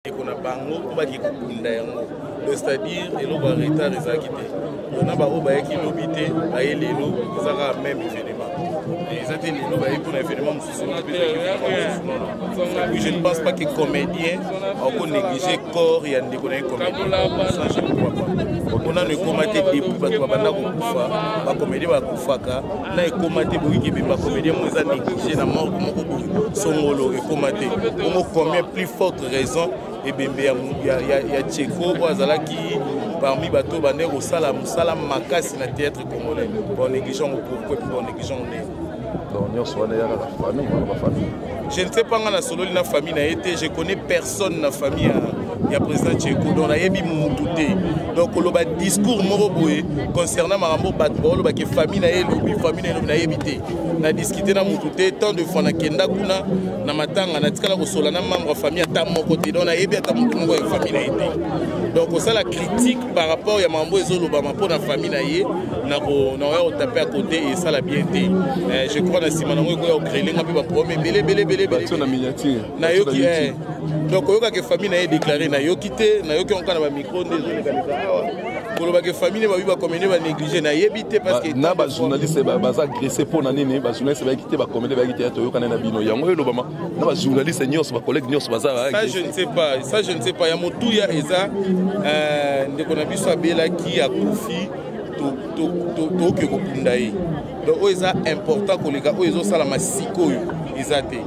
Ndeko na bango mpo bakei kokunda yango. Donc c'est-à-dire eloko ya retard ezalaki te. Donc na baoyo bayaki lobi te baye lelo, eza kaka même événement. Eza te lelo baye mpo na événement mosusu, lobi mpe ezalaki événement mosusu, non non. Et puis je ne pense pas que comédien ako négliger corps ya ndeko na ye comédien. Ça je ne crois pas. Mpo nano ekoma te depuis bato babanda kokufa, bacomédien bakufaka na ekoma te boyoki ebemba comédien moko eza néglige na morgue moko boye songolo, ekoma te bongo. Combien plus forte raison ebembe ya Tcheko oyo azalaki parmi bato oyo bandeki kosala mosala makasi na théâtre congolais, banéglige yango pourquoi? Epuis banéglige yango ndenge? Donc nyonso wana eyaka na famille wana, bafamille. Je ne sais pas, nga nasololi na famille na ye te, je connais personne na famille ya président Tcheko, donc nayebi mutu te. Donc koloba discours moko boye concernant makambo bato baolobaki famille na ye elobi, famille na ye elobi, nayebi te, na discute na mutu te. Tant de fois nakenda kuna na matanga, natikala kosola na membre ya famille ata moko te, donc nayebi ata motu moko ya famille na ye te. Donc kosala critique par rapport ya makambo ezolobama mpo na famille na ye, nakoya kotape ya côté, esala bien te. Je crois na nsima nango ekoya kocréer nga mpe baproblème ebele ebele ebele. Ebele na miniature. Nayoki, donc oyokaka famille na ye déclaré, nayoki te, nayoki yango kaka na bamicro nde ezolekaleka awa. Kolobaka famille babi bacomédien banéglige, nayebi te parce que Na bajournaliste baza agressé mpo na nini? Bajournaliste bayaki te, bacomédien bayaki te, toyokana na bino yango elobama na bajournaliste nyonso, bacollègue nyonso baza. Ça je ne sais pas, ça je ne sais pas. Ya motuya eza ndeko na biso abelaki, akufi, tokoki kokunda ye. Donc oyo eza important koleka oyo ezosalama sikoyo eza te.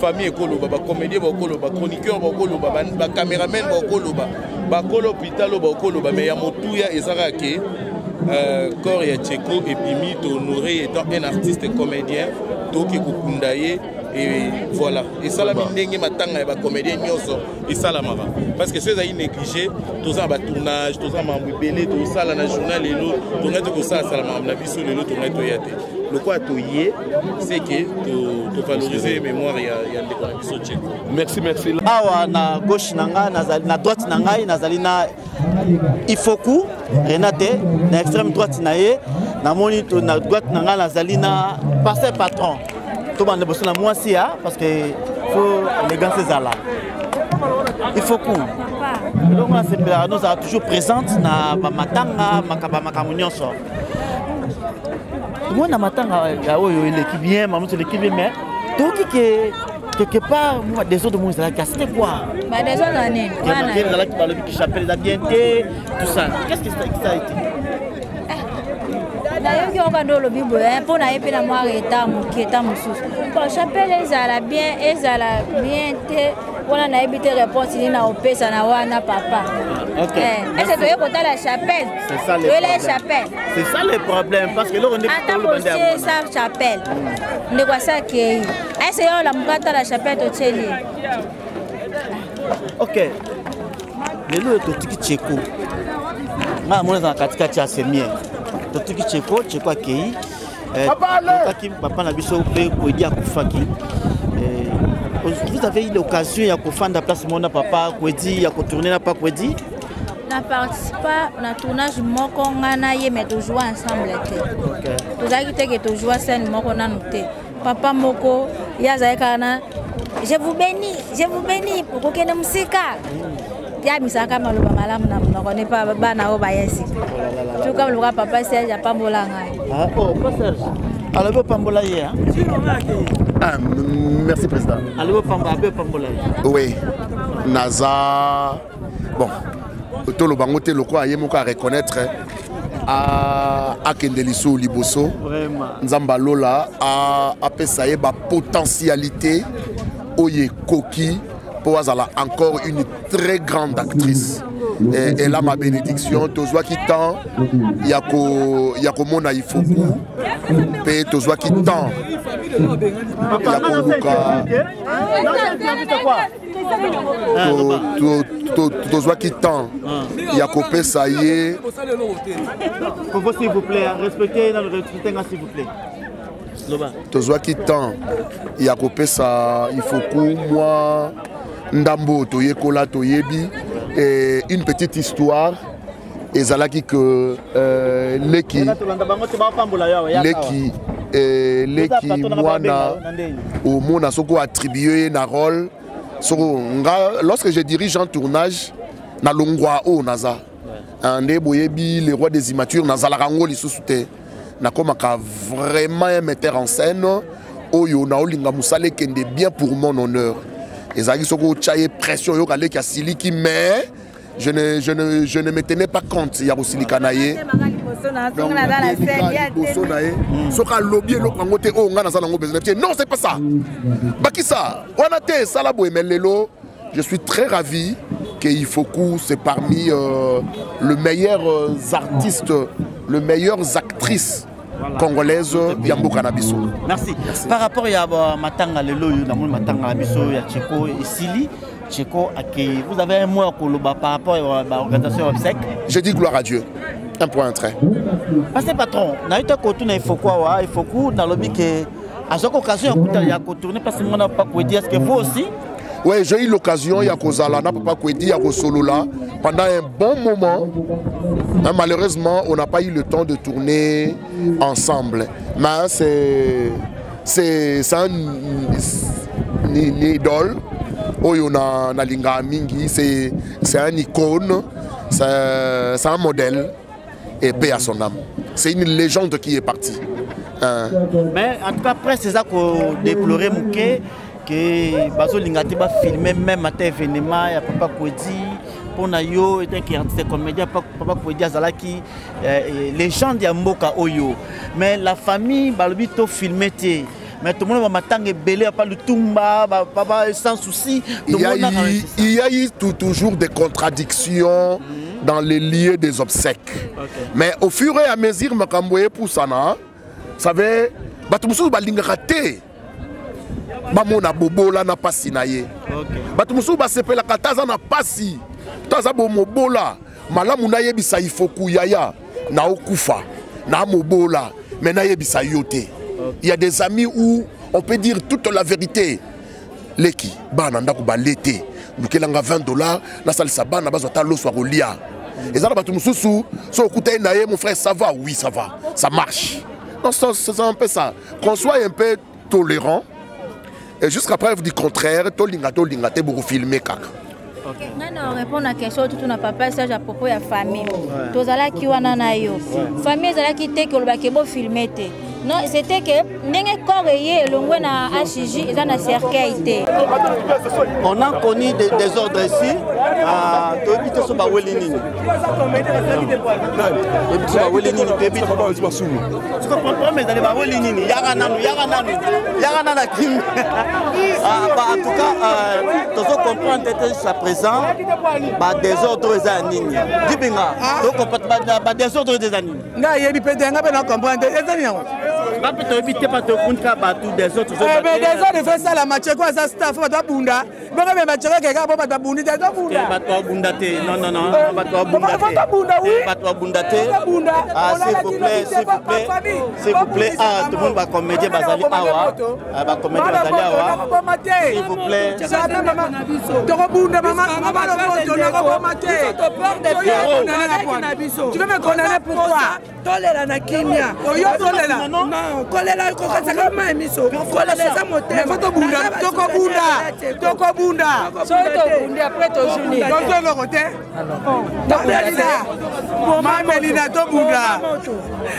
Famille ekoloba, bacomédien bakoloba, chroniqueur bakoloba, bacameraman bakoloba, bakolo hôpital oyo bakoloba, mais ya motuya eza kaka ke corps ya Tcheko ebimi, tohonoré étant un artiste comédien, tokoki kokunda ye et voilà. Esalami ndenge matanga ya bacomédien nyonso esalamaka, parce que so ezali négligé, toza na batournage, toza na makambo ebele tosala na journal lelo, tongai tokosalasala makambo na biso lelo, tongai toya te. Lokola toye, c'est que tovaloriser mémoire ya ndeko na biso Tcheko. Merci, merci. Awa na gauche na ngai nazali, na droite na ngai nazali na Ifoku Renate, na extrême droite na ye namoni, na droite na ngai nazali na pasteur patron. Tobanda liboso na mwasi ya, parce que faut élégance ezala. Ifoku, elongo nasepelaka nozala toujours présente na bamatanga, makambo makambo nyonso. Tomoni na matanga ya oyo eleki bien, mamoso eleki bien, mais toyoki ke quelque part mwa désordre moko ezalaki. C'était quoi? Badésordre nini? Ezalaki, balobi ki chapelle eza bien te, tout ça. Qu'est-ce que ça a été? Nayoki oka nde olobi boye mpo na ye mpe na mwa retard moke ta mosusu. Bon, chapelle ezala bien, ezala bien te, wana nayebi te réponse nini na opesa na wana, papa. Ese toye kotala chapelle, toyela chapelle. C'est ça le problème, parce que eloko nde ata botie sa chapelle, ndeko asakei ese yo olamuka atala chapelle totieli. Ok, lelo oyo totiki Tcheko, ngai namoni aza na katikati ya semie. Totiki Tcheko, Tcheko akei, tokaki papa na biso mpe Kwedi akufaki. Vous avez eu l'occasion ya kofanda place moko na papa Kwedi, ya kotourne na papa Kwedi? Na participa na tournage moko ngai na ye, mais tojoua ensemble te, tozalaki te ke tojoua scène moko nanu te. Papa moko ye azalaki kaka na "Je vous bénis, je vous bénis", okokende mosika. Ye amisaka maloba malamu na monoko ne pa bana oyo baya sika. Tuka loka papa Serge apambola ngai. Alobi opambola ye. Ah, merci président. Alobi opambola, abe opambola ye. Oui, naza bon, toloba ngo te lokola ye moko areconnaître, akende lisusu liboso. Nzambe alola apesa ye bapotentialité oyo ekoki mpo azala encore une très grande actrice. Et là ma bénédiction. Tozwaki temps ya komona Ifoku mpe tozwaki temps ya koluka, tozwaki temps ya kopesa ye. S'il vous plaît, respectez, respectez s'il vous plaît. Tozwaki temps ya kopesa Ifoku mwa ndambo toyekola, toyebi. Et une petite histoire ezalaki que leki leki leki mwana omona soki oattribue ye na rôle. Soko nga, lorsque je dirige un tournage, nalongwa oyo naza nde boyebi, le roi des immatures, nazalaka yango lisusu te. Nakomaka vraiment un metteur en scène oyo naolinga mosala ekende bien pour mon honneur. Ezalaki soki otya ye pression, oyoka leki asiliki, mais je ne me tenais pas compte ya kosilika na ye. Liboso na ye, soki alobi eloko yango te, oyo ngai naza nango besoin te, non, c'est pas ça, bakisa wana te, esala boye. Mais lelo, je suis très ravi que Ifoku, c'est parmi le meilleur artistes, le meilleures actrices congolaises ya mboka na biso. Merci. Merci. Par rapport ya matanga lelo oyo, namoni matanga na biso ya Tcheko esili, Tcheko akei, vous avez un mot à koloba par rapport à l'organisation obsèque? Je dis gloire à Dieu, un point, un trait. Parce que patron nayi te kotuna Ifoku awa, Ifoku nalobi ke azwaki occasion ya kotourner parce que mwana Papa Kwedi, est-ce que vous aussi? Oui, j'ai eu l'occasion ya kozala na Papa Kwedi, ya kosolola pendant un bon moment. Hein, malheureusement, on n'a pas eu le temps de tourner ensemble. Mais c'est un une idole. Oyo na nalinga mingi, c'est un icône, c'est un modèle et paix à son âme. C'est une légende qui est partie. Hein. Mais en tout cas, presse eza kodéplorer moke ke bazolinga te bafilme même ata événement ya Papa Kwedi. Mpona yo, eteke artiste comédien, Papa Kwedi azalaki légende ya mboka oyo, mais la famille balobi tofilme te. Mais tomona bamatanga ebele, papa Lutumba, papa Sans Souci. Il y a eu toujours des contradictions dans les lieux des obsèques. Mais au fur et à mesure makambo epusana, savez, bato mosusu balingaka te bamona bobola na pasi na ye. Bato mosusu basepelaka te aza na pasi to aza bomobola. Malamu nayebisa Ifoku: yaya, naokufa na mobola, mais nayebisa yo te. Il y a des amis où on peut dire toute la vérité: leki, bana ndako bale te, lukelanga 20 $, nasalisa bana bazwa ata loso ya kolia. Eza na bato mosusu so okuta ye na ye: mon frère, ça va? Oui, ça va, ça marche. Non, c'est un peu ça, qu'on soit un peu tolérant et jusqu'à preuve du contraire, tolinga tolinga te, bokofilme kaka. Ngai na répondre na question tutu na papa Serge à propos ya famille. Tozalaki wana na yo, famille ezalaki te ke olobaki bofilme te. Non, c'était que ndenge corps eye elongwe na HJ, eza na cercueil te. On a connu des désordres ici. Toyebi te so baweli nini, toyebi te so baweli nini, toyebi problème ezali baweli nini. Yaka nanu, yaka nanu, yaka nanu akimi. En tout cas, tozo comprendre te jusqu'à présent badésordre oyo eza ya nini. Dibinga, tocomprendre badésordre oyo eza nini? Ngai ayebi mpe te, ngai mpe na comprendre te eza nini yango. Nga mpe toyebi te, pa tokunika bato désordre. Mais désordre efo esalama. Tcheko aza staff, bato babunda bongo, me bacheko keka po bato babundi te, tobunda. Bato babunda te, non, non, non, bato babunda te, tobunda, oui. Bato babunda te. Ah, s'il vous plaît, s'il vous plaît, s'il vous plaît. Ah, tout le monde, bacomédien bazali awa, bacomédien bazali awa, s'il vous plaît. Tokobunda, mama, mama lokoto, nakoboma te. Tu veux me condamner pourquoi? Tolela na kimia. Oyo tolela. Non, kolela ekokasaka mai miso, kolela eza motema. Tobunda, tokobunda, tokobunda. Soki tobundi, après tozuni. Tozo eloko te. Melina, Melina, tobunda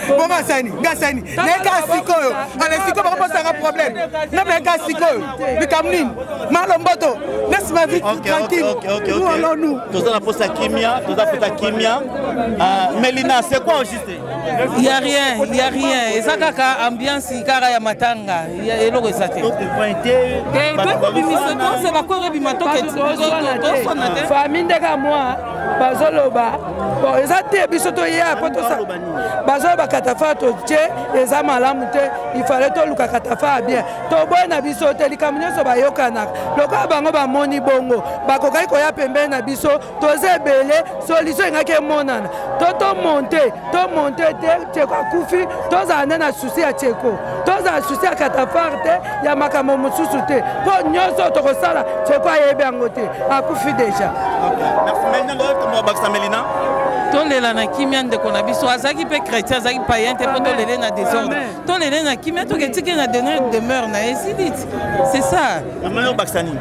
bonga sani nga sani nayeka sikoyo. Ale sikoyo bakopesaka problème nga nayeka sikoyo likambo nini malomboto, laisse ma vie tranquille. Nous allons nous Toza na posa kimia, toza posa kimia. Melina, c'est quoi au juste? Il y a rien, il y a rien. Eza kaka ambiance kaka ya matanga, eloko eza te. Tokobimisa tose bakoro ebima, toswana te. Famille ndeka mwa bazoloba, bon, eza te biso toya po bazoloba catafalque totie eza malamu te, il fallait toluka catafalque bien. Toboyi na biso te, likambo nyonso bayokanaka. Lokola bango bamoni bongo, bakokaki koya pembeni na biso, toza ebele, solution engaki emonana. To tomonte, tomonte te. Tcheko akufi, tozala nde na souci ya Tcheko, tozala souci ya catafalque te, ya makambo mosusu te, mpo nyonso tokosala, Tcheko ayebi yango te, akufi déjà. Tolela na kimia. Ndeko na biso azalaki mpe chrétien, azalaki païen te mpo tolele na désordre. Tolele na kimia, toketiki na dernière demeure na ye, esili, c'est ça. Mama, yo bakisa nini?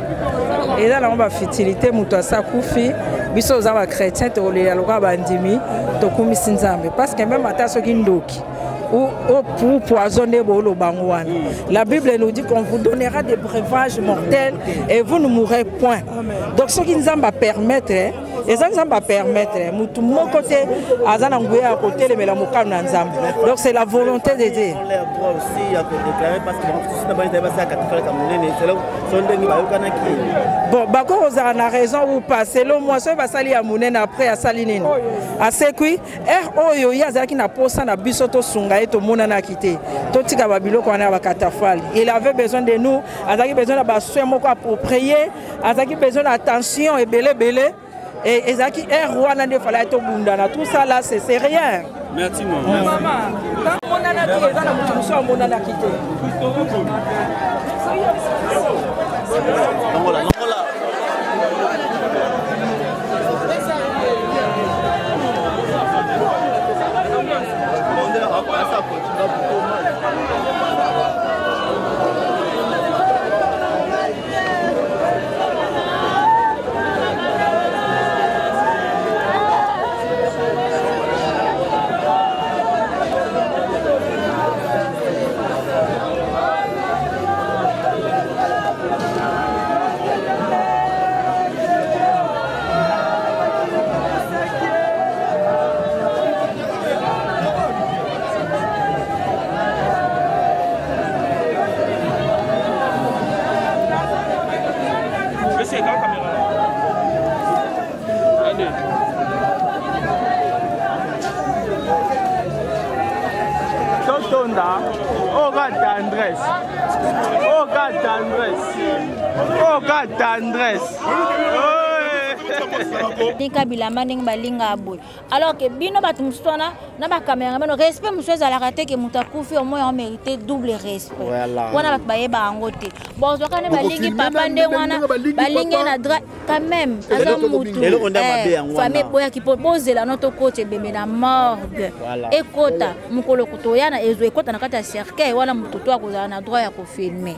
Eza nango bafutilité, moto asa akufi, biso oza bachrétien, tokolela lokola bandimi, tokumisi Nzambe, parce que même ata soki ndoki ou poison nde booloba yango wana, la Bible nous dit qu'on vous donnera des breuvages mortels et vous ne mourrez point. Donc soki Nzambe apermettre, eza Nzambe apermettre, motu moko te aza na nguya ya kotelemela mokano na Nzambe. Donc c'est la volonté de Dieu. Leur droit aussi ya kodéclarer, parce que bango na bango ezali basala katafalaka monene so ndenge bayokanaki. Bon, bakoki kozala na raison ou pas. Selon moi, soki basali ya monene, après asali nini? Asekwi ere oyo ye azalaki na posa na biso, tosunga ye, tomonanaki te. Totika babiloko wana ya bakatafale. Il avait besoin de nous, azalaki besoin na basoin moko approprié, azalaki besoin na attention ebele ebele. Et ezalaki ere wana nde falaki tobundana. Tout ça là, c'est rien. Merci, mama. Amonanaki, eza na moto mosusu amonanaki te. Longola, longola. Monsieur, quand caméra. Allez. Totonda oka tendresse, oka tendresse, oka tendresse. Nika bilamba ndenge balingaka boye, alors que bino bato mosusu wana na bacameraman, respect mosusu ezalaka te ke moto akufi, omoi amérité double respect. Wana bato bayeba yango te. Bozwaka nde balingi papa ndenge wana, balingi ye na drap quand même, aza mutu. Eloko nde mabe yango wana. Famille eboyaki mpo bozela no tokota ebembe na morgue, ekota mokolo toya na ezwa, ekota na kati ya cercueil wana, motu to akozala na droit ya kofilme.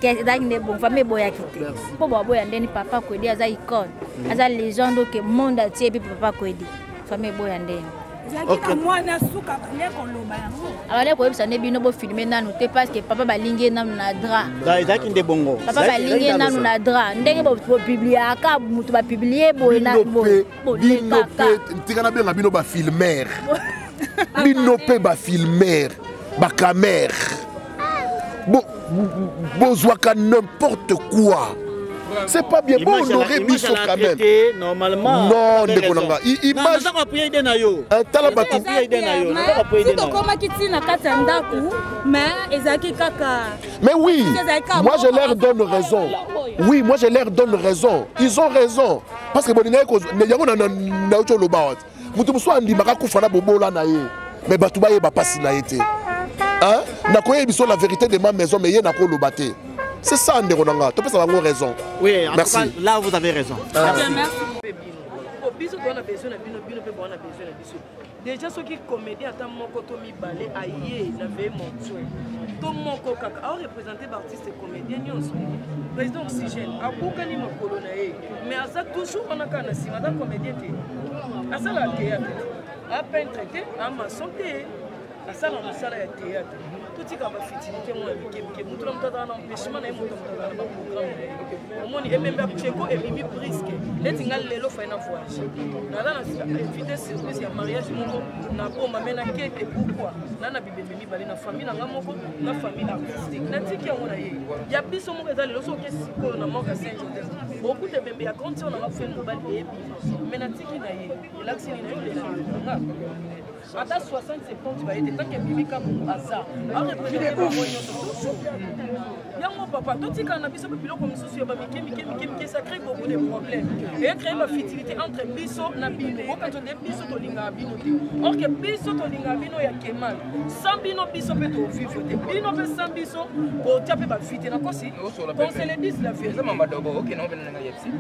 Ezalaki nde bon, famille eboyaki te mpo baboya ndeni papa Kwedi aza icône, aza légende oke monde atie epi papa Kwedi, famille eboya ndeni. Ezalaki na mwana suka bande koloba yango. Abande koyebisa nde bino bofilme nanu te, parce que papa balingi ye nanu na drap. Ezalaki nde bongo. Papa balingi ye nanu na drap, ndenge bopubliaka motu bapublie boye na boye bino mpe tika nabenga bino bafilmere, bino mpe bafilmere, bacamere bozwaka n'importe quoi, c'est pas bien. Bon, honorer biso quand même. Normalement. Non, ndeko na nga, image tala bato. Tokomaki ntina kati ya ndako, mais ezalaki kaka. Mais oui, moi je leur donne raison. Oui, moi je leur donne raison, ils ont raison, parce que bolingai yango nauti oloba wati moto mosusu andimaka kufa na bobola na ye, mais bato bayeba mpasi na ye te. Nakoyebi biso la vérité de ma maison, mais ye nakoloba te. C'est ça, ndeko na nga, topesa bango raison. Oui, en Merci. tout cas, là vous avez raison. Merci. Biso toza na besoin na bino, bino mpe boza na besoin na biso. Déjà soki comédien ata moko to mibale aye na veillée mortuaire, to moko kaka aoreprésente baartiste comédien nyonso. Président Oxygène abukani makolo na ye, mais aza toujours wana kaka na nsima. Aza comédien te, asalaka théâtre te, apeintre te, amaçon te, asala mosala ya théâtre. Totika bafutilité moko ya mike mike. Motu na moto azala na empêchement na ye, moto moto azala na baprogramme na ye. Omoni ebembe ya Cheko ebimi briske neti nga lelo fai na voyage, naza na invité surprise ya mariage moko na Boma, me nake te. Pourquoi? Na na bibembe mibale na famille na nga moko, na famille artistique, natiki yango na ye. Ya biso moko eza lelo. Soki oke sikoyo na morgue ya Saint Joseph, okuta ebembe ya grande sœur na nga feni mobali eyebima, me natiki na ye. Elakisi nini? Nayo lela nga ata 60 70 baye te, tant que Mimi Kamungu aza areprésente bango nyonso toujours. Yango papa, totikala na biso mpe biloko misusu ya bamike mike mike mike, ça crée beaucoup de problèmes et crée bafutilité entre biso na bino. Bokanzo nde biso tolingaka bino te, or que biso tolingaka bino ya kemal. Sans bino, biso mpe tovivre te, bino mpe sans biso botia mpe bavi te. Nakosi? Qu'on se le dise la vérité,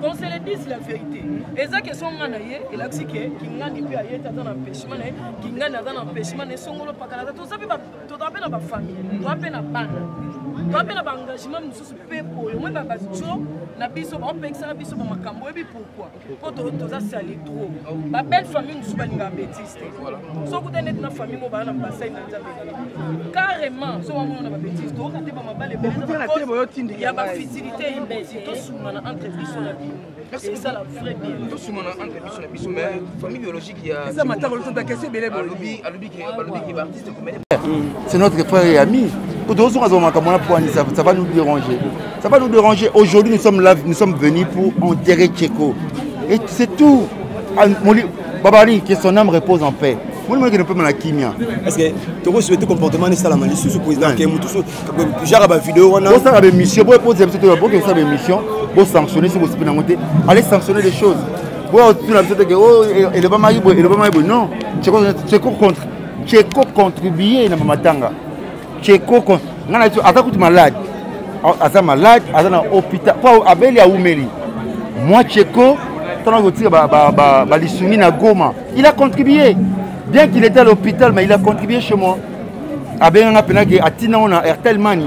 qu'on se le dise la vérité. Eza question nga na ye elakisi ke kingani mpe aye te, aza na empêchement na ye, kingani aza na empêchement na ye, songolo pakala aza. Toza mpe, toza mpe na bafamille, toza mpe na bana. Toa mpe na baengagement mosusu mpe boye omoi bajo na biso baopekisaka biso bamakambo oyebi pourquoi mpo toza sali trop. Babelle famille mosusu balingaka bétise te. Soki kuta neti na famille mo baa na basai na Nzambe carrément, so wamona na babétise toyoka te, bamabala ebele ya bafutilité impossible. Tosungana entre biso na bino, esala vrai bien. Tosungana entre biso na biso, mais famille biologique ya eza matanga olosanta question ebele. Alobi, alobi ke balobi ke baartiste comédien. C'est notre frère et ami. Ça va nous déranger. Ça va nous déranger. Aujourd'hui, nous sommes là, nous sommes venus pour enterrer Tcheko. Et c'est tout. Babali, que son âme repose en paix. Moi, je ne peux pas la kimia. Est-ce que tu souhaité comportement esalama lisusu, président, ke mutu genre bavideo wana? Bosala bémission, boposer biso te, bokosala bémission, bosanctionner si bosepeli nango te. Allez sanctionner les choses. Boyotuna biso te ke elobamaki boye, elobamaki boye. Non, Tcheko contre Tcheko contribuer na bamatanga. Tcheko ngai na biso aza kutu malade, aza malade, aza na hôpital po abeli, awumeli. Moi, Tcheko, ntango kotika balisungi na Goma, il a contribué. Bien qu'il était à l'hôpital, mais il a contribué chez moi. Abenganga mpena ke atindango na Airtel Mani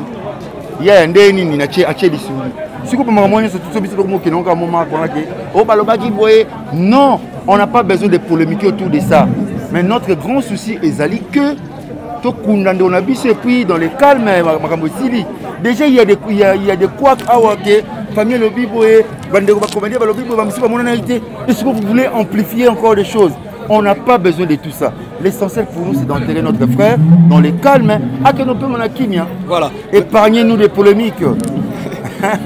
ya nde nini atie lisungi. Sikoyo makambo nyonso tuso biso tokomokende ngo kaka moma kona ke o balobaki boye. Non, on n'a pas besoin de polémiquer autour de ça, mais notre grand souci ezali que tokunda ndeko na biso et puis dans le calme, makambo esili déjà. Il y a des couacs awa ke famille elobi boye, bandeko bacomédien balobi boye, bamosusu bamonanaki te. Et ce que vous voulez amplifier encore des choses, on n'a pas besoin de tout ça. L'essentiel pour nous, c'est d'enterrer notre frère dans le calme, akende mpe na kimia. Voilà. Épargnez-nous des polémiques.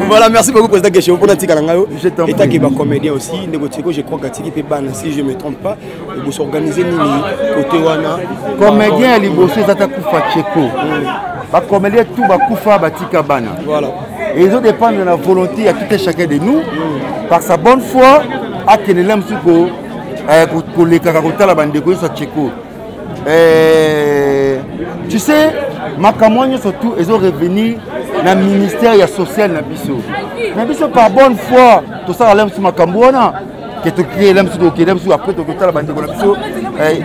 Voilà, merci beaucoup, président Keshe. Mpona tika na ngai etaki bacomédien aussi, ndeko Tiko, je crois qu'atiki mpe bana, si je me trompe pas, bosorganize nini côté wana? Comédien ya liboso eza ta kufa Tcheko. Bacomédien tout bakufa, batika bana. Voilà. Et ezodépendre na volonté ya tout et chacun de nous, par sa bonne foi, akendela mosusu kolekaka kotala bandeko nyonso ya Tcheko. Tu sais, makambo nyonso tout ezorevenir na ministère ya social na biso. Na biso, par bonne foi, tosala la mosusu makambo wana ke tokeyela mosusu, tokokende mosusu après tokotala bandeko na biso.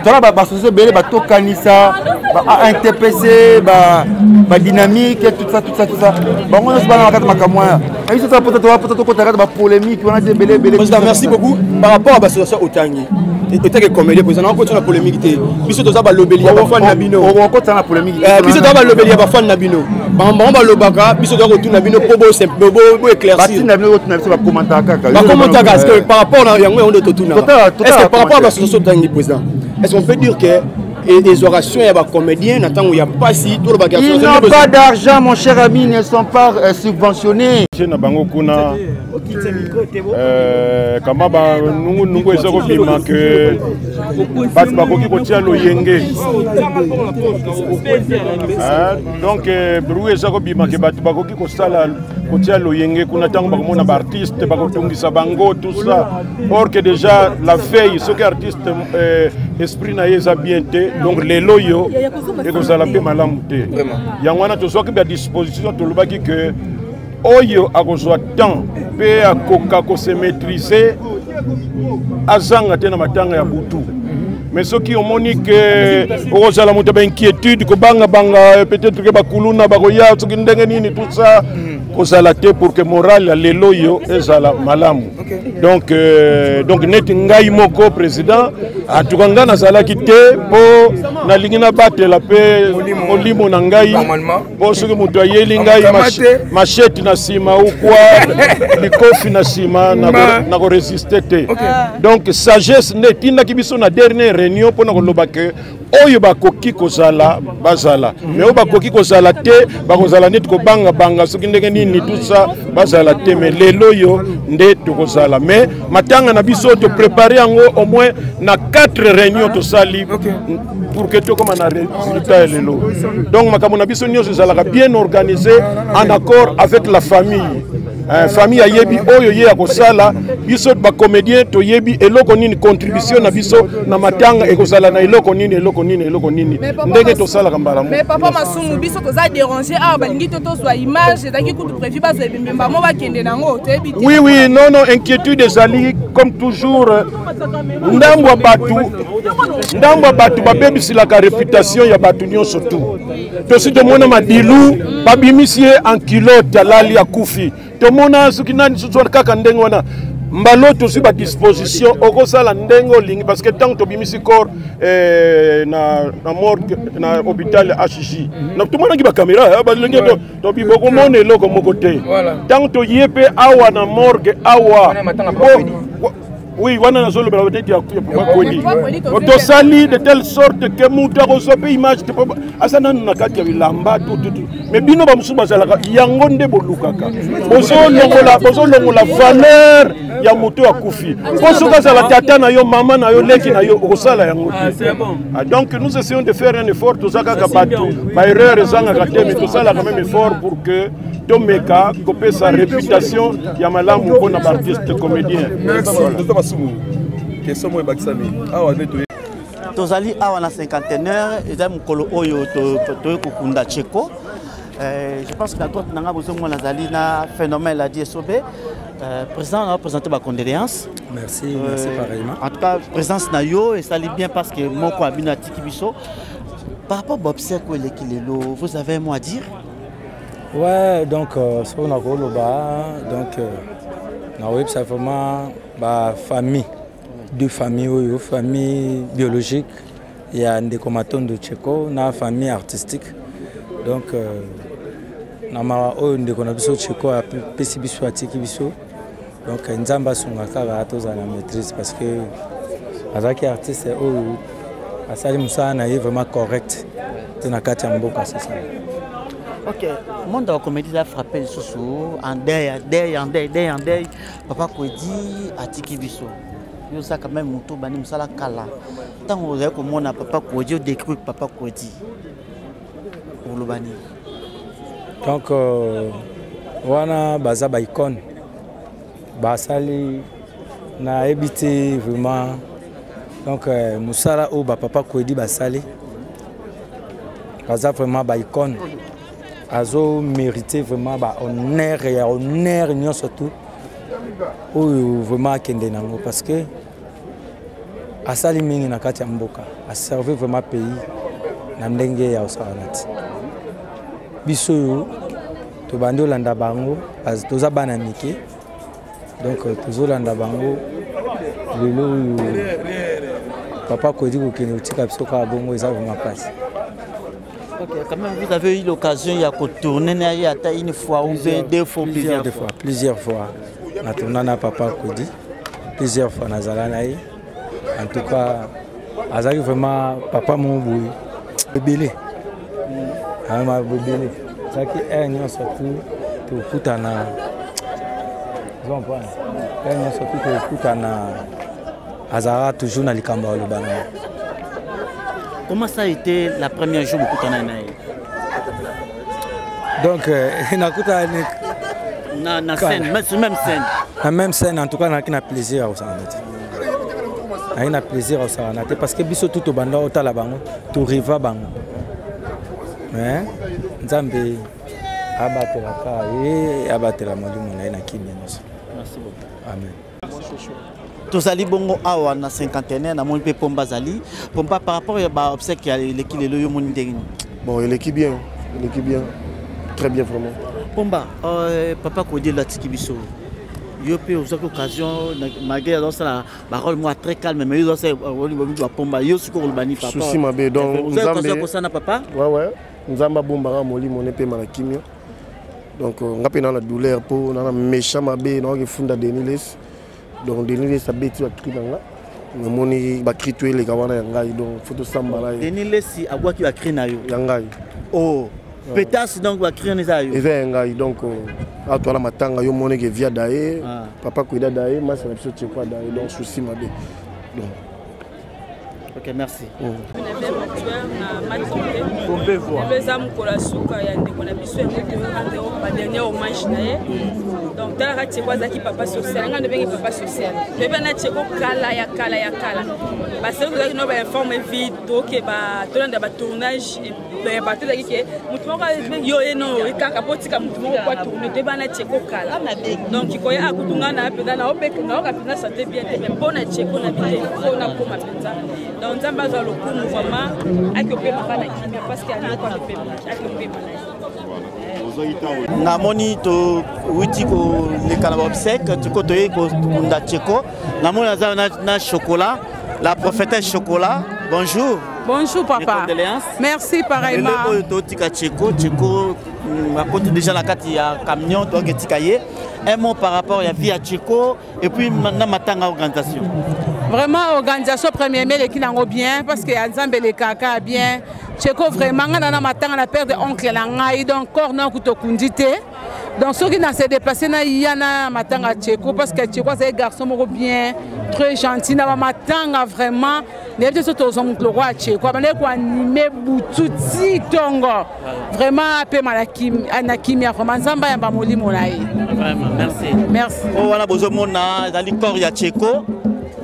Tola basociété ebele batokanisa ba ANTPC, badynamique, tout ça, tout ça, tout ça, bango nyonso bana na kati makambo wana. Na biso toza pota tokota kati bapolémique wana te, ebele ebele. Président, merci beaucoup. Par rapport à bassociation otangi, otake comédien, président, nakokota na polémique te. Biso toza balobeli ya bafani na bino. Okota na polémique. Biso toza balobeli ya bafani na bino. Bango balobaka, biso toza kotuna bino mpo boéclaircir. Batinda bino kotuna biso, bakomantaka kaka. Bakomantaka parce que par rapport na yango, yango nde totuna. Est ce que par rapport à bassociation otangi, président, est ce qu'on peut dire que exoration ya bacomédien na ntango ya pasi, tolobaka? Ils n'ont pas d'argent, mon cher ami, ils ne sont pas subventionnés. Na bango kuna kama banungunungu eza kobima ke bato bakoki kotia loyenge. Donc bruit eza kobima ke bato bakoki kosala kotia loyenge kuna ntango bakomona baartiste, bakotungisa bango, tout ça. Or que déjà la veille, soki artiste esprit na ye eza bien te, donc lelo oyo ekozala mpe malamu te. Yango wana tozwaki badisposition, tolobaki ke oyo akozwa temps mpe akoka kose maîtriser, azanga te na matanga ya butu. Mais soki omoni ke okozala moto ya bainquiétude, kobangabanga, peut-être ke bakuluna bakoya soki ndenge nini, tout ça, kozala te pour que morale ya lelo oyo ezala malamu. Donc neti ngai moko président, en tout cas ngai nazalaki te mpo nalingi nabatela mpe molimo na ngai, mpo soki moto ayeli ngai machette na nsima ou quoi, likofi na nsima, nakoresiste te. Donc sagesse nde etindaki biso na dernière réunion mpona koloba ke oyo bakoki kozala, bazala, mais oyo bakoki kozala te, bakozala neti kobangabanga soki ndenge nini, tout ça, bazala te. Mais lelo oyo nde tokozala. Mais matanga na biso, toprépare yango au moins na 4 réunion tosali pour que tokóma na résultat ya lelo. Donc makambo na biso nyonso ezalaka bien organisé, en accord avec la famille. Famille ayebi oyo ye ya kosala. Biso bacomédien toyebi eloko nini, contribution na biso na matanga ekozala na eloko nini, eloko nini, eloko nini, ndenge tosalaka mbala. Mais papa Masumu, biso toza déranger awa, balingi te tozwa image. Ezalaki kutu prévu bazwa ebembe bango bakende nango, toyebi te. Oui, non, inquiétude ezali comme toujours. Ndambo ya bato, ndambo ya bato babebisilaka réputation ya bato nyonso tu. Tosi tomona Madilu babimisi ye en culotte alali akufi. Tomona soki nani susu kaka ndenge wana. Mbalo tozwi badisposition okosala ndenge olingi parce que ntango tobimisi corps eh, na, na morgue na hôpital HJ na tomonaki bakamera balingi tobi bokomona eloko moko te ntango toye mpe awa na morgue awa oui wana nazolobela peut-être ya kwedi tosali de telle sorte que moto akozwa mpe image te aza nanu na kati ya bilamba tututu mais bino bamosusu bazalaka yango nde bolukaka bozolongola valeur ya moto akufi mpo soki azala tata na yo mama na yo leki na yo okosala yango te. Ah, donc nous essayons de faire un effort, toza kaka bato, baerreur ezangaka te, mais tosalaka même effort pour que tomeka kopesa réputation ya malamu mpo na baartiste comédien. Question moko ebakisami awa nde toye. Tozali awa na cinquantenaire, eza mokolo oyo toye kokunda Tcheko. Je pense que na droite na nga bozomona nazali na phénomène Ladi Esobe. Président na présenter ba condoléances. Merci, merci pareillement. En tout cas, présence na yo esali bien parce que moko abino atiki biso. Par rapport à obsèque eleki lelo, vous avez un mot à dire? Ouais, donc soki nakoloba, donc nakoyebisa vraiment ba famille, deux familles oyo, famille biologique ya ndeko Matondo Tcheko na famille artistique. Donc na mawa oyo ndeko na biso Tcheko apesi biso, atiki biso. Donc Nzambe asunga kaka tozala na maîtrise parce que azalaki artiste oyo asali mosala na ye vraiment correct te na kati ya mboka, c'est ça. Ok, monde de la comédie a frappé le sous en deuil, en deuil, en deuil, deuil, en deuil. Papa Kwedi atiki biso. Yo ça quand même moto bani musala kala. Tant vous avez komona Papa Kwedi, décrit Papa Kwedi. Olobani. Donc wana baza ba icône. Basali na ebité vraiment. Donc musala oyo ba Papa Kwedi basali baza vraiment ba icône. Azo mériter vraiment ba honneur ya honneur nyonso tout oyo vraiment akende nango parce que asali mingi na kati ya mboka, aservi vraiment pays na ndenge ya osala ti. Biso oyo tobandi olanda bango, toza bana mike, donc tozolanda bango lelo oyo Papa Kwedi kokende kotika biso kaka bongo eza vraiment mpasi. Ok, quand même, vous avez eu l'occasion de tourner une fois ou deux fois, plusieurs, plusieurs fois. Plusieurs fois. Na tourné na Papa Kwedi, plusieurs fois na zala na ye. En tout cas, azalaki vraiment papa moko boye ebele. Vraiment ebele. Azalaki heure nyonso tu tokutana. Heure nyonso tu tokutana, azalaka toujours na likambo ya koloba na ye. Comment ça a été la première jour bokutana na ye? Donc nakutana na scène, même scène. Na même scène, en tout cas naki na plaisir ya kosala te. Naki na plaisir ya kosala na te parce que biso tout tobanda otala bango, toriva bango. Mais Nzambe abatelaka ye, abatela molimo na ye na kimia nyonso. Merci beaucoup. Amen. Tozali bongo awa na cinquantenaire, namoni mpe Pomba azali. Pomba, par rapport ya baobsèque ya eleki lelo, yo moni ndenge nini? Bon, eleki bien, eleki bien, très bien vraiment. Pomba, Papa Kwedi atiki biso, yo mpe ozwaki occasion malgré azosala barole moko très calme, mais yo ozosala bapomba yo sikoyo koloba nini? Souci mabe, donc Nzambe kosana papa. Ouais, Nzambe abombaka molimo ne pema na kimia. Donc nga mpe na na douleur mpo na na méchant mabe naoki funda Denis Lessie. Donc Denis Lessie abeti bacri na nga, namoni bacri to eleka wana ya ngai, donc faut tosambala ye. Denis Lessie abwaki bacri na yo? Ya ngai. Oh, pétasse, donc bacri wana eza yo? Eza ya ngai. Donc awa toala matanga, yo moneke via daye Papa Kweda daye masa na biso Tcheko daye, donc souci mabe donc. Ok, merci. Lelo eza mokolo ya suka ya ndeko na biso, yango torendre badernier hommage na ye. Donc talaka, Tcheko azalaki papa social, nga ndobenge papa social. Toyebi na Tcheko kala ya kala ya kala, baseli tozalaki no bainforme vide, tokeba tolanda batournage ya bato, ezalaki ke motu moko yo ye no kaka po tika motu moko po atourne. Toyeba na Tcheko kala, donc koya akutu nga na mpenza naoka mpenza sante bien te, mais mpo na Tcheko na bite fo nakoma mpenza. Donc nzambe azwa lokumu vraiment, aki opemaka na kimia parce que aloko aki opema na ye. Namoni towuti koleka na baobsèque, tiko toyei kokunda Tcheko. Namoni aza na, na Chocolat, la prophétesse Chocolat. Bonjour. Bonjour papa. Merci pareillement. Oyo totika Tcheko, Tcheko akoti déjà na kati ya camion, toke tika ye. Un mot par rapport ya vie ya Tcheko et puis na matanga, organisation. Vraiment, organisation premier mai eleki nango bien parce que ya Nzambe elekaka bien. Tcheko vraiment, ngai na matanga na perdre oncle na ngai, donc corps na kuta okundi te. Donc soki na se déplace na ya na matanga Tcheko parce que Tcheko azali garçon moko bien, très gentil na bamatanga. Vraiment nayebi te so tozwa moto lokwa ya Tcheko, abandaki koanime butu ti ntongo. Vraiment apema na kimia, vraiment Nzambe ayamba molimo na ye. Vraiment, merci. Merci. Oyo wana bozomona ezali corps ya Tcheko,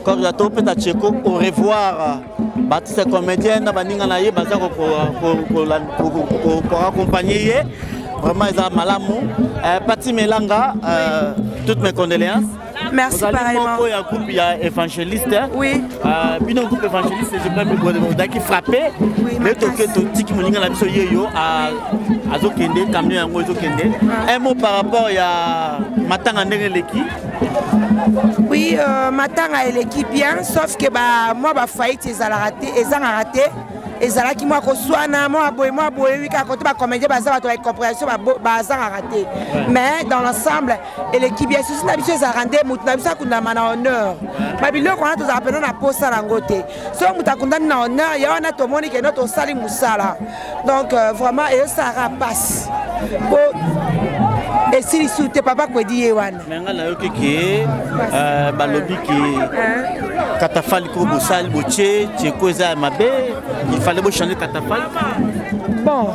corps ya topesa Tcheko au revoir. Baartiste comédien na baninga na ye baza koaccompagne ye. Vraiment eza malamu. Pati Melanga, toutes mes condoléances. Merci. Pareillement. Moko ya groupe ya évangéliste. Oui. Bino groupe évangéliste, je crois ozalaki frappé. Nde toke totiki moninga na biso ye yo azokende, camion yango ezokende. Un mot par rapport ya matanga ndenge eleki. Oui, matanga eleki bien, sauf que ba mwa bafaillite ezalaka te, ezangaka te. Ezalaki mwa koswana, mwa boye, mwa boye, wi kaka kote bacomédien baza bato ba incompréhension bazangaka te, mais dans l'ensemble eleki bien. Susi na biso ezalaka nde motu na biso akundama na honneur. Babiloko wana tozalaka mpena na posa nango te. Soki moto akundami na honneur ya wana, tomoni keno tosali mosala. Donc vraiment ezosalaka mpasi po esili su te. Papa Kwedi ye wana. Me ngai nayoki ke balobi ke catafalque ko bosali botie Tcheko eza ya mabe, il fallait bochange catafalque. Bon,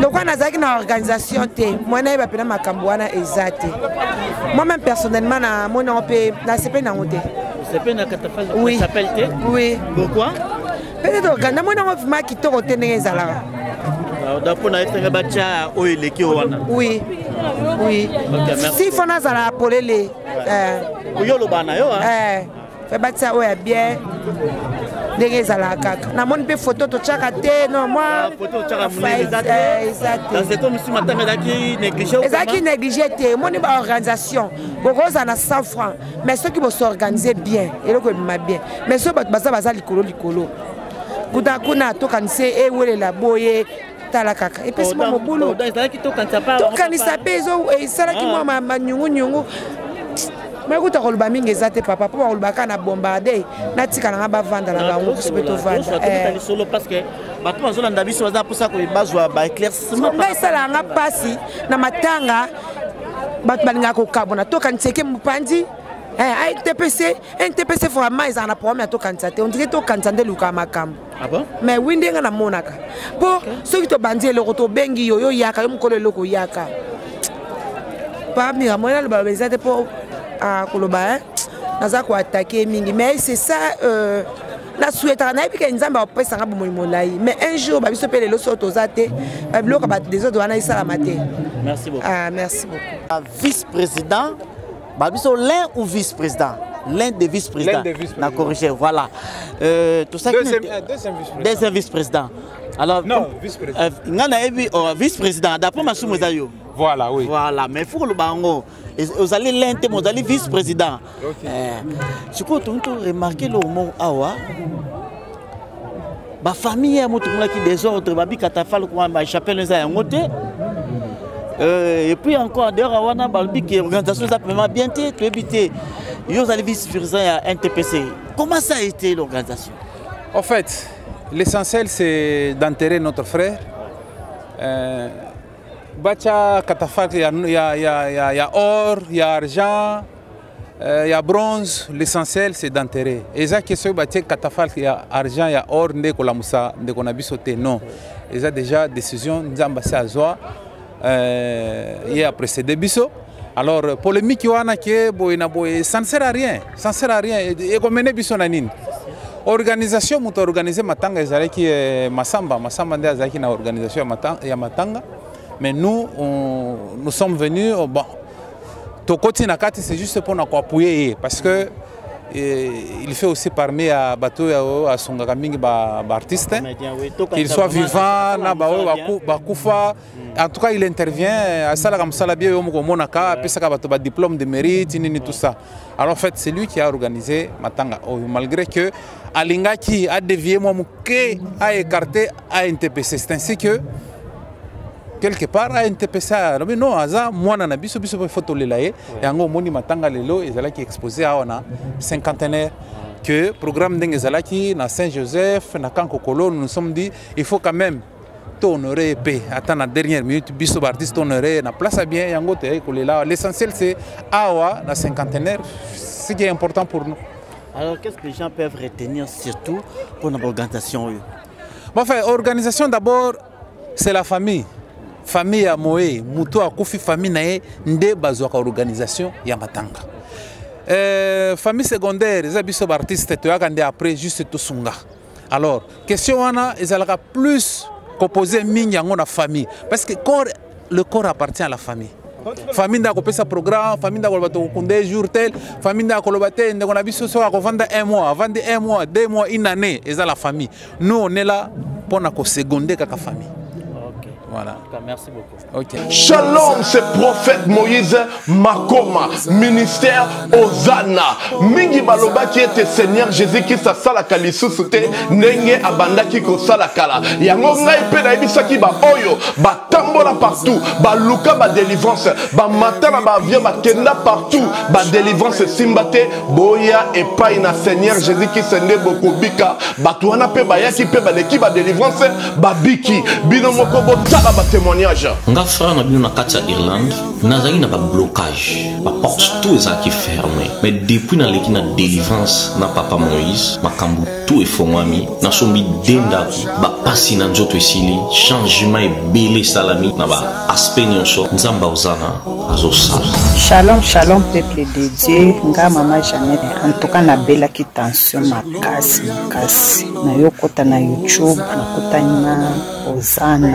lokola nazalaki na organisation te, moi nayeba mpena makambo wana eza te. Moi même personnellement namoni yango mpe nasepeli nango te. Osepeli na catafalque? Oui. S'appelle te? Oui. Pourquoi? Peut-être namoni yango vraiment kitoko te ndenge ezalaka. Mpo na esenge batya oyo eleki oyo wana. Oui. Ok, merci. Si fo nazala polele. Oyo oloba na yo. Fe batia oyo ya bien ndenge ezalaka kaka. Namoni mpe foto totyaka te, non, moi Foto otyaka monene eza te. Eza te. C'est comme si matanga ezalaki négligé. Ezalaki négligé te. Omoni baorganisation, bokozala na 100 francs, mais soki bosorganize bien, eloko ebima bien. Mais soki bato baza likolo likolo kuna kuna, tokanisa ewelela boye, tala kaka epesi mwa mobulu. Ezalaki tokanisa pa. Tokanisa mpe esalaki mwa manyungunyungu. Makuta koloba mingi eza te papa, mpo bakoloba kaka na bombarde. Natika nanga bavanda na bango, biso mpe tovanda. Lisolo parce que bato bazolanda biso baza mposa bazwa baéclaircissement. Ngai esalaka nga mpasi na matanga, bato balingaka kokabwana. Tokanisa eke mopanzi ANTPC. NTPC vraiment ezala na problème ya tokanisa te. On dirait tokanisa nde elukaka makambo. Ah bon? Mais wi, ndenge namonaka, mpo soki tobandi eloko, tobengi yo, yo yaka, yo mokolo eloko oyaka pamira. Moi naloba loba eza te mpo koloba naza koatake mingi, mais c'est ça. Nasouhaitaka, nayebi ke Nzambe apesanga bomoi molai, mais un jour babiso mpe lelo soki toza te, babiloko ya désordre wana esalama te. Merci beaucoup. Ah, merci beaucoup. Vice-président babiso, l'un ou vice-président, l'un des vice-présidents. L'un des vice-présidents. Na corrigé, voilà. Tout ça. Deuxième vice-président. Deuxième vice-président. Alors Non, vice-président. Nga nayebi oh, vice-président d'après masumu eza yo. Voilà, oui. Voilà, mais faut koloba yango, ozali l'un te, mais ozali vice-président. Ok. Sikoyo tongi to remarke eloko moko awa, bafamille ya moto monaki désordre, babi catafalque bachapelle eza yango te. Et puis encore d'ailleurs wana balobi ke organisation eza vraiment bien te. Toyebi te, yo ozali vice-président ya NTPC, comment ça a été l'organisation? En fait, l'essentiel c'est d'enterrer notre frère. Bacha catafalque, il y a, y, a, y, a, y a or, il y a argent, il y a bronze. L'essentiel c'est d'enterrer. Eza question batie catafalque ya argent, ya or nde kolamusa ndeko na biso te, non. Eza déjà décision Nzambe asi azwa, ye aprécédé biso. Alors polémique wana ke boye na boye, ça ne sert à rien, ça ne sert à rien. Ekomene biso na nini? Organisation, moto organise matanga ezalaki Masamba. Masamba nde azalaki na organisation ya matanga, mais nous nous sommes venus, bon, tokoti na kati, c'est juste mpona koappuyer ye parce que Et il fait aussi parmi ya bato oyo asungaka mingi baartiste qu'il soit vivant na baoyo bakufa en tout cas il intervient asalaka mosala bien yo moko omonaka apesaka bato badiplôme de mérite nini tout ça. Alors en fait c'est lui qui a organisé matanga oyo, malgré que alingaki adévier mwa moke, aécarté ANTPC. C'est ainsi que quelque part ANTPC alobi non, aza mwana na biso, biso mpe fo tolela ye. Yango omoni matanga lelo ezalaki exposé awa na cinquantenaire, que programme ndenge ezalaki na Saint Joseph na Kankokolo, nous nous sommes dit il faut quand même tohonorer ye mpe ata na dernière minute, biso baartiste tohonorer ye na place ya bien. Yango toyaki kolela awa. L'essentiel, c'est awa na cinquantenaire, ce qui est important pour nous. Alors, qu'est-ce que les gens peuvent retenir surtout pour notre organisation? Bon, enfin, organisation d'abord, c'est la famille. Famille ya moye, moto akufi, famille na ye nde bazwaka organisation ya matanga. Famille secondaire eza biso baartiste, toyaka nde après juste tosunga. Alors question wana ezalaka plus kopose mingi yango na famille, parce que corps, le corps appartient à la famille. Famille nde akopesa programme, famille nde akoloba tokokunda jour tel, famille nde akoloba te ndeko na biso soki akovanda un mois, avandi un mois, 2 mois, une année, eza la famille. Nous, on est là mpona koseconder kaka famille. Voilà. Merci beaucoup. Ok. Shalom, c'est prophète Moïse Makoma, ministère Hosanna. Mingi balobaki ete Seigneur Jésus-Christ asalaka lisusu te ndenge abandaki kosala kala. Yango ngai mpe nayebisaki ba oyo batambola partout, baluka ba délivrance, bamata na ba avion, bakenda partout, ba délivrance esimba te, boya epai na Seigneur Jésus-Christ nde bokobika. Bato wana mpe bayaki mpe baleki ba délivrance, babiki. Bino moko botala ba témoignage. Nga frère na bino na kati ya Irlande, nazalaki na bablocage, baporte tout ezalaki fermé, mais depuis naleki na délivrance na papa Moïse, makambo tout efongwami. Nasombi de ndako, bapasi na nzoto esili, changement ebele esalami na baaspect nyonso. Nzambe aozana azosala. Shalom, shalom, peuple de Dieu. Nga mama Jeannette. En tout cas, nabelaki tension makasi makasi. Nayokota na YouTube, nakutani na Ozana,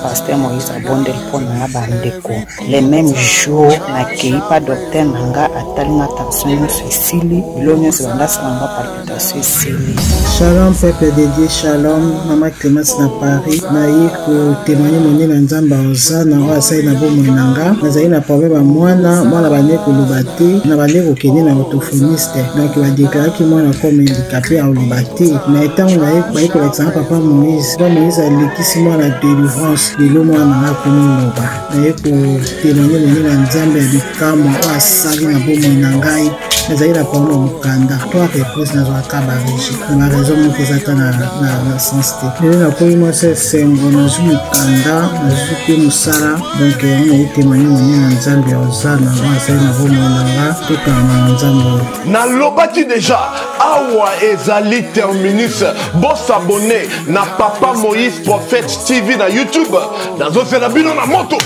pasteur Moïse abondeli mpo na nga. Bandeko, le même jour nakei pa docteur na nga, atali nga tension nyonso esili, bilo nyonso bandasala nga palpitation esili. Shalom peuple de Dieu, shalom mama Clémence na Paris. Naye kotémoigner monene na Nzambe Ozana oyo asali na bomoi na nga. Nazali na problème ya mwana, mwana bande koloba te, na bande kokende na orthophoniste, donc badéclaraki mwana comme handicapé, akoloba te. Mais ntango baye kolakisa nga papa Moïse, papa Moïse alekisi mwana délivrance, lelo mwana na nga akomi loba. Naye kotémoigner monene na Nzambe ya bikamwa oyo asali na bomoi na ngai. Nazali na problème ya mokanda, trois reprises nazwaka barejet na baraison moko eza ata na sens te. Lelo nakomi mwasi esengo, nazwi mokanda, nazwi mpe mosala. Donc yango naye témoigner monene na Nzambe ya Ozana oyo asali na bomoi na nga. Tokanga na Nzambe oyo. Nalobaki déjà, awa ezali terminus. Bosabonner na papa Moïse Prophète TV na YouTube. Nazozela bino na moto.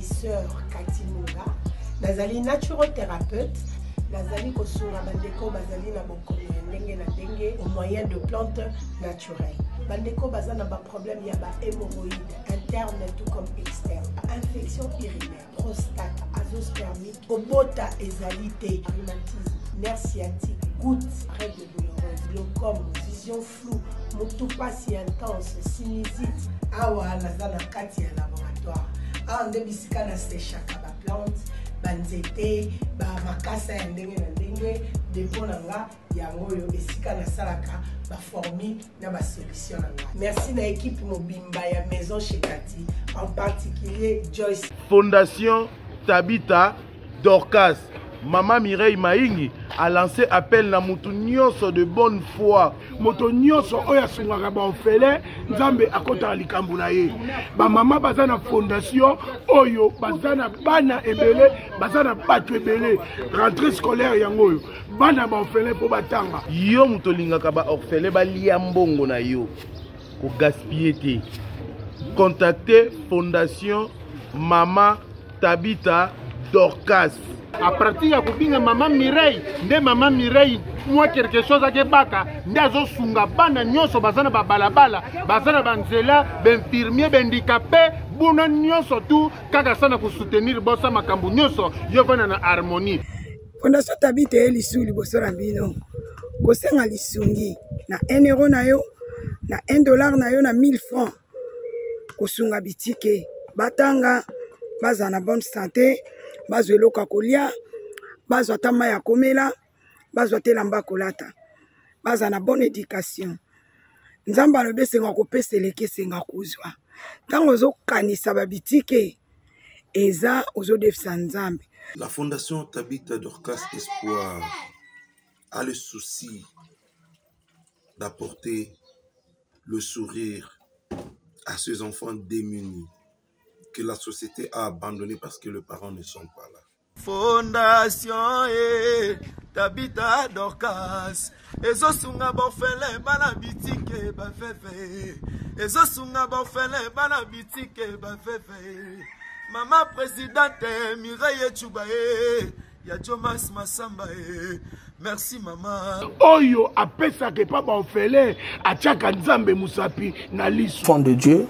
Sœur Kati Munga, nazali naturothérapeute, nazali kosunga bandeko bazali na bokono ya ndenge na ndenge au moyen de plantes naturelles. Bandeko baza na baproblème ya bahémorroïde interne tout comme externe, infection urinaire, prostate, azoospermique, kobota ezali te, rhumatisme, nerf sciatique, goutte, règle douloureuse, glaucome, vision floue, motu pasi intense, sinusite. Awa naza na kati ya laboratoire, awa nde bisika nasechaka baplante, banzete, bamakasa ya ndenge na ndenge. Dépôt na nga yango oyo, esika nasalaka baformule na basolution na nga. Merci na équipe mobimba ya Maison Chekati, en particulier Joyce. Fondation Tabita Dorcas, Mama Mireille Maingi a lancé appel na mutu nyonso de bonne foi. Moto nyonso oyo asungaka baorphelin, Nzambe akotaka likambo na ye. Bamama baza na fondation oyo, baza na bana ebele, baza na bato ebele. Rentrée scolaire yango oyo, bana baorphelin mpo batanga. Yo moto olingaka baorphelin balia mbongo na yo, kogaspiller te. Contacte Fondation Mama Tabita Dorcas. À partir ya kobinga mama Mireille, nde mama Mireille mwa quelque chose akebaka nde azosunga bana nyonso baza na babalabala, baza na banzela, bainfirmier, bahandicapé, buna nyonso tu kaka sa na kosoutenir bosa makambo nyonso yo vanda na harmonie. Fondation Tabita ye lisu liboso na bino kosenga lisungi na 1 euro na yo na 1 dollar na yo na 1000 francs kosunga bitike batanga bazala na bonne santé bazwa eloko ya kolia bazwa ata mai ya komela bazwa te elamba ya kolata bazala na bonne éducation nzambe alobi esenga kopesa eleki esenga kozwa ntango ozokanisa babitike eza ozodefisa nzambe. La fondation Tabitha Dorcas Espoir a le souci d'apporter le sourire à ces enfants démunis que la société a abandonnés parce que les parents ne sont pas là. Fondation e Tabitha Dorcas ezosunga baorphelin bana bitike baveve ezosunga baorphelin bana bitike baveve mama presidente Mireille Tshuba e ya Jomas Masamba e merci mama. Oyo apesaka epa baorphelin atiaka Nzambe mosapi na liso. Enfant de Dieu,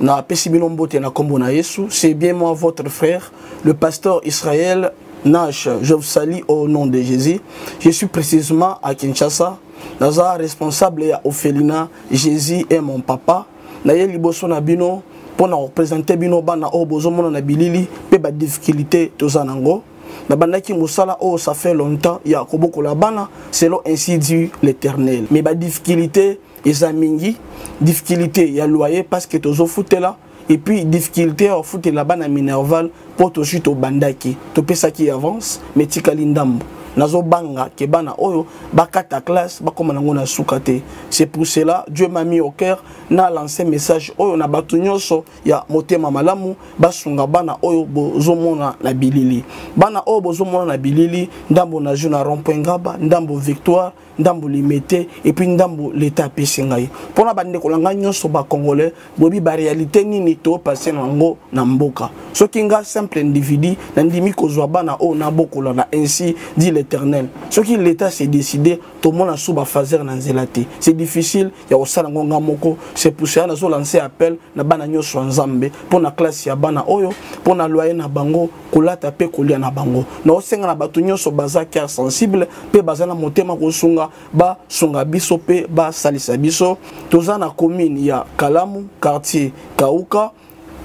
na apesi bino mbote na kombo na Yesu, c'est bien moi votre frère le pasteur Israël Nash, je vous salue au nom de Jésus. Je suis précisément à Kinshasa. Naza responsable ya orphelinat Jésus est mon papa. Naye liboso na bino mpo na représenter bino bana oyo bozomona na bilili mpe ba difficulté toza nango. Nabandaki mosala oyo ça fait longtemps ya kobokola bana selon ainsi dit l'Éternel. Mais ba difficulté eza mingi, difficulté ya loyer parce que tozofutela et puis difficulté ya kofutela bana minerval mpo tozwi tobandaki topesaki avance mais tikali ndambo nazobanga ke bana oyo bakata classe bakoma nango na suka te. C'est pour cela Dieu m'a mis au cœur na lancer message oyo na bato nyonso ya motema malamu basunga bana oyo bozomona na bilili. Bana oyo bozomona na bilili, ndambo nazwi na rond-point Ngaba, ndambo Victoire, ndambo Limete et puis ndambo l'État apesi ngai. Mpona bandeko na ngai nyonso ba congolais, boyebi ba réalité nini to passe na yango na mboka. Soki nga simple individu nandimi kozwa bana oyo nabokola na ainsi dit l'Éternel. Soki l'État s'est décidé, tomona sous ba phaser na nzela te. C'est difficile ya kosala yango nga moko. C'est pour cela nazo lancer appel na bana nyonso ya Nzambe mpona classe ya bana oyo, mpona loyer na bango, kolata mpe kolia na bango. Naosenga na bato nyonso baza cœur sensible mpe baza na motema kosunga, basunga biso mpe basalisa biso. Toza na commune ya Kalamu, quartier Kauka,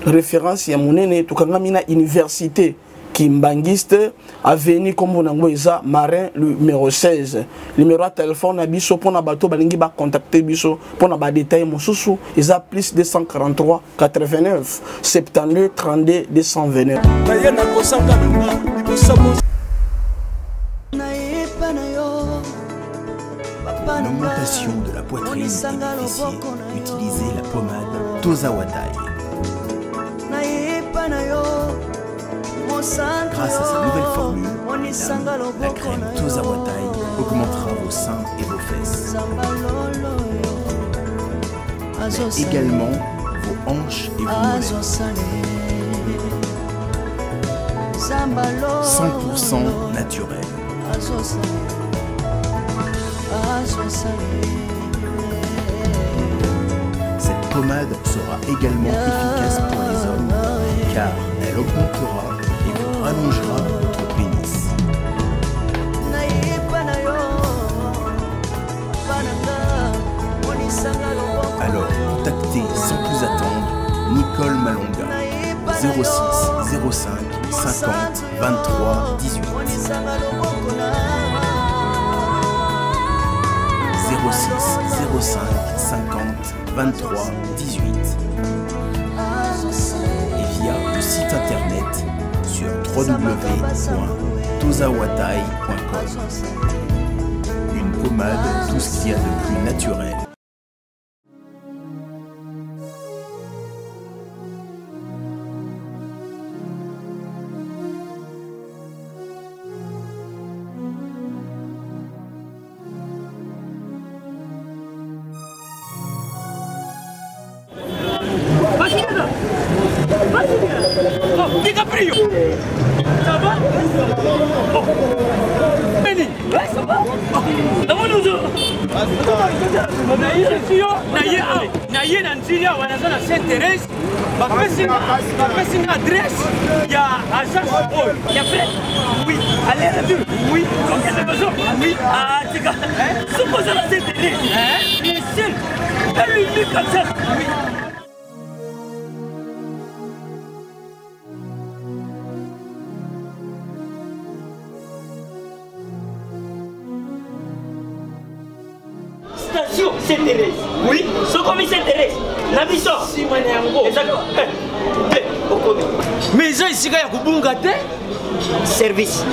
référence ya monene. Tokangami na université Kimbanguiste, avenue kombo nango eza Marin numéro 16. Numéro ya téléphone na biso mpona bato balingi ba contacter biso mpona ba détail mosusu eza plus 243 89 72 32 229. Naye nakosanga nanga liboso L'augmentation de la poitrine et des fessiers, utilisez la pommade Tozawatai. Grâce à sa nouvelle formule, mesdames, la crème Tozawatai augmentera vos seins et vos fesses, mais également vos hanches et vos mollets. 100% naturel. Cette pommade sera également efficace pour les hommes car elle augmentera et vous rallongera votre pénis. Alors, contactez sans plus attendre Nicole Malonga 06 05 50 23 18. 06 05 50 23 18. Et via le site internet sur w w w point tozawatai point com. Une pommade, tout ce qu'il y a de plus naturel. DiCaprio. Ça va? Oh. Benny. Ouais, ça va? Oh. Nayebisi yo naye awa naye na nzili awa naza na Sainte Therese bapesi nga adresse ya agence oyo ya frais. Oui, aller retour. Oui, okende maison. Oui, ah tika. Soki oza na Sainte Therese, le seul et l'unique agence. Oui. Station Sainte Thérèse. Oui, sokomi Sainte Thérèse. Na biso. Sima na yango. Ezaka. Te, okomi. Mais eza esika ya kobunga te. Service.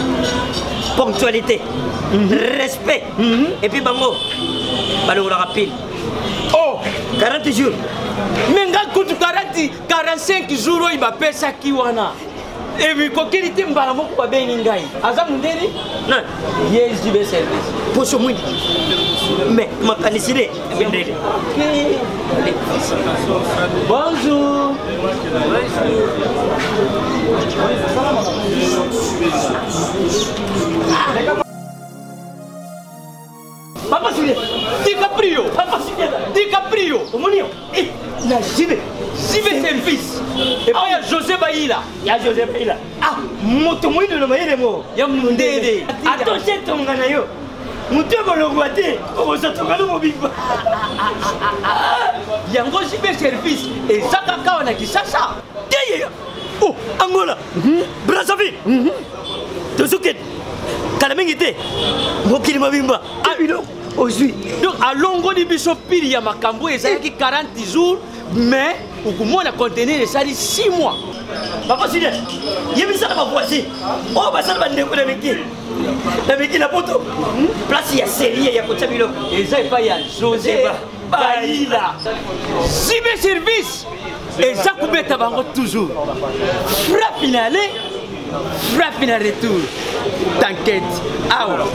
Ponctualité. Respect. Et puis bango balongolaka pile. Oh, 40 jours. Mais nga kutu 40 45 jours oyo bapesaki wana. Emikokeli te mbala moko babengi ngai aza mondeli ye JB service poso mwindi mais makanisi nde mindele. Bonjour. Papa Julien, DiCaprio, Papa Julien, DiCaprio, omoni yo eh, na JB, JB service epai ya José Bayila, ya José Bayila, ah moto moyindo na mayele mo ya mondele, atoshe tonga na yo moto ekolongwa te okozotonga no mobimba. Yango JB service eza kaka awa na Kinshasa te ye oh Angola, Brazzaville, tozokende kala mingi te mokili mobimba biloko ozwi. Donc alongoli biso pili ya makambo oyo ezalaki 40 jours, mais okomona conteneur esali 6 mois. Papa Julien, yebisaka bavoisin oyo basala bandeko na miki na miki na poto, place ya serie ya kotia biloko eza epai ya José Bayila. JB service eza kobeta bango toujours frappe na aller, frappe na retour. T'inquiète awa.